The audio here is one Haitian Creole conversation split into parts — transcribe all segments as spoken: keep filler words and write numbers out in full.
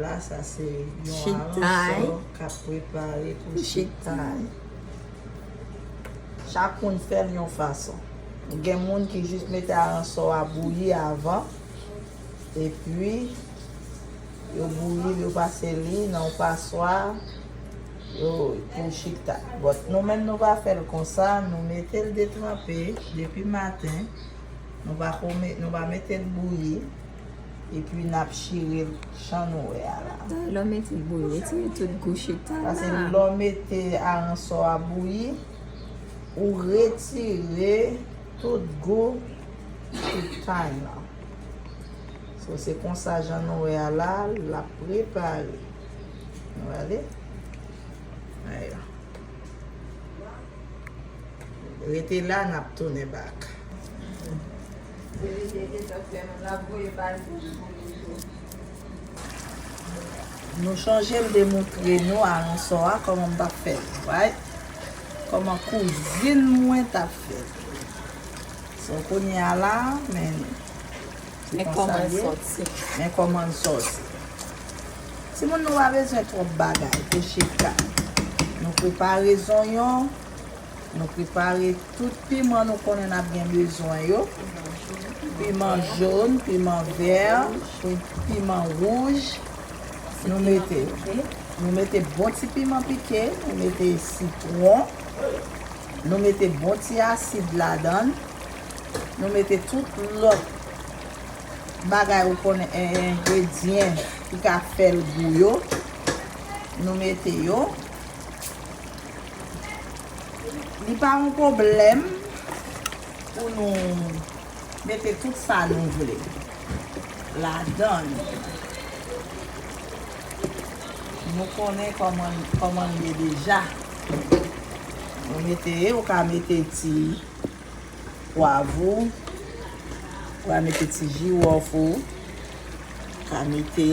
La, sa se yon aransò k ap prepare pou chitay. Chak moun fè l yon fason. Gen moun ki jis mete aransò a bouyi avan, epi yo bouyi l, yo pase li nan yon paswa, yo, pou chita. But nou menm, nou pa fè l konsa, nou mete l detranpe depi maten. Nou pa ko me-, nou pa mete l bouyi. Epi n ap chire l jan nou wè a la. Lè w mete l bouyi, retire tout gou chita la. Paske lè w mete aransò a bouyi, ou retire tout gou chita la. So, se konsa jan nou wè a la, l ap prepare. Nou ale. Aya. Rete la, n ap tounen bak. Nou chonje m te montre nou aransò a kòman m t ap fè l, right? Kòman kouzin mwen t ap fè l. So, kounye a la, men Men kòman l sòti. Men kòman l sòti. Timoun, nou pa bezwen twòp bagay pou chita. Nou prepare zonyon, nou prepare tout piman nou konnen n ap gen bezwen yo. Piman jòn, piman vè, pi-, piman wouj. Nou mete, nou mete bon ti piman pike, nou mete sitwon, nou mete bon ti asid ladan l. Nou mete tout lòt bagay ou konnen, en-, engredyan ki ka fè l gou yo. Nou mete yo. Li pa yon pwoblèm pou nou mete tout sa nou vle ladan l. Nou konnen kòman, kòman l ye deja. Nou mete, ou ka mete ti pwav ou, ou ka mete ti jiwòf ou, ka mete,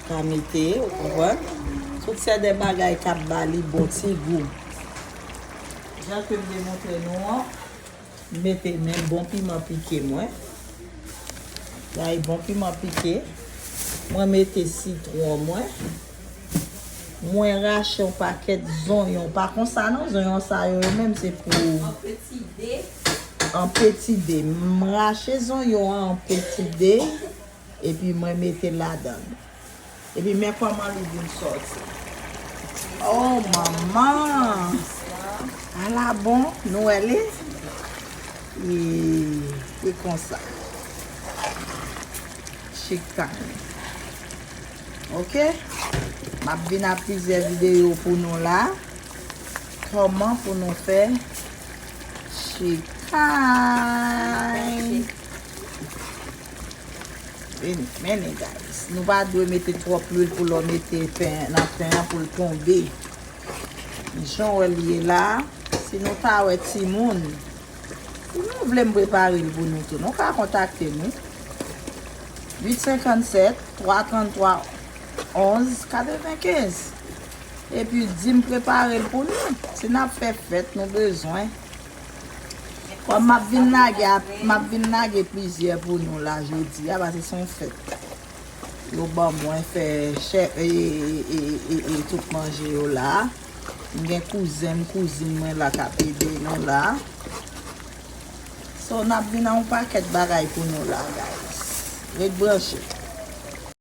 ka mete, ou konprann? Tout se de bagay k ap ba li bon ti gou. Jan ke m te montre nou an, m mete men bon piman pike mwen. Bay bon piman pike. Mwen mete sitwon mwen. Mwen rache yon pakèt zonyon. Pa konsa non, zonyon sa yo, yo menm se pou an peti de. An peti de. M rache zonyon an an peti de. Epi mwen mete ladan l. Epi men kòman li vin sòti. Oh, manman! Ala bon, nou wè li? E, e konsa. Chita. Ok? M ap vin ak plizyè videyo pou nou la. Kòman pou nou fè chita. Vini, mennen, guys. Nou pa dwe mete twòp lwil pou lè w mete pen nan pen an pou l tonbe. Jan w wè l ye la, si nou ta wè timoun, si nou vle m prepare l pou nou tou, nou ka kontakte nou. Uit senkannsèt, twa tranntwa, onz katrevenkenz. Epi di m prepare l pou nou. Si n ap fè fèt, nou bezwen. Kòm m ap vin lage a, m ap vin lage plizyè pou nou la jodi a, paske se yon fèt. Yo ban mwen fè chè, e, e, e, e, e tout manje yo la. M gen kouzen m, kouzin mwen la k ap ede nou la. So, n ap vin ak yon pakèt bagay pou nou la, guys. Ret branche.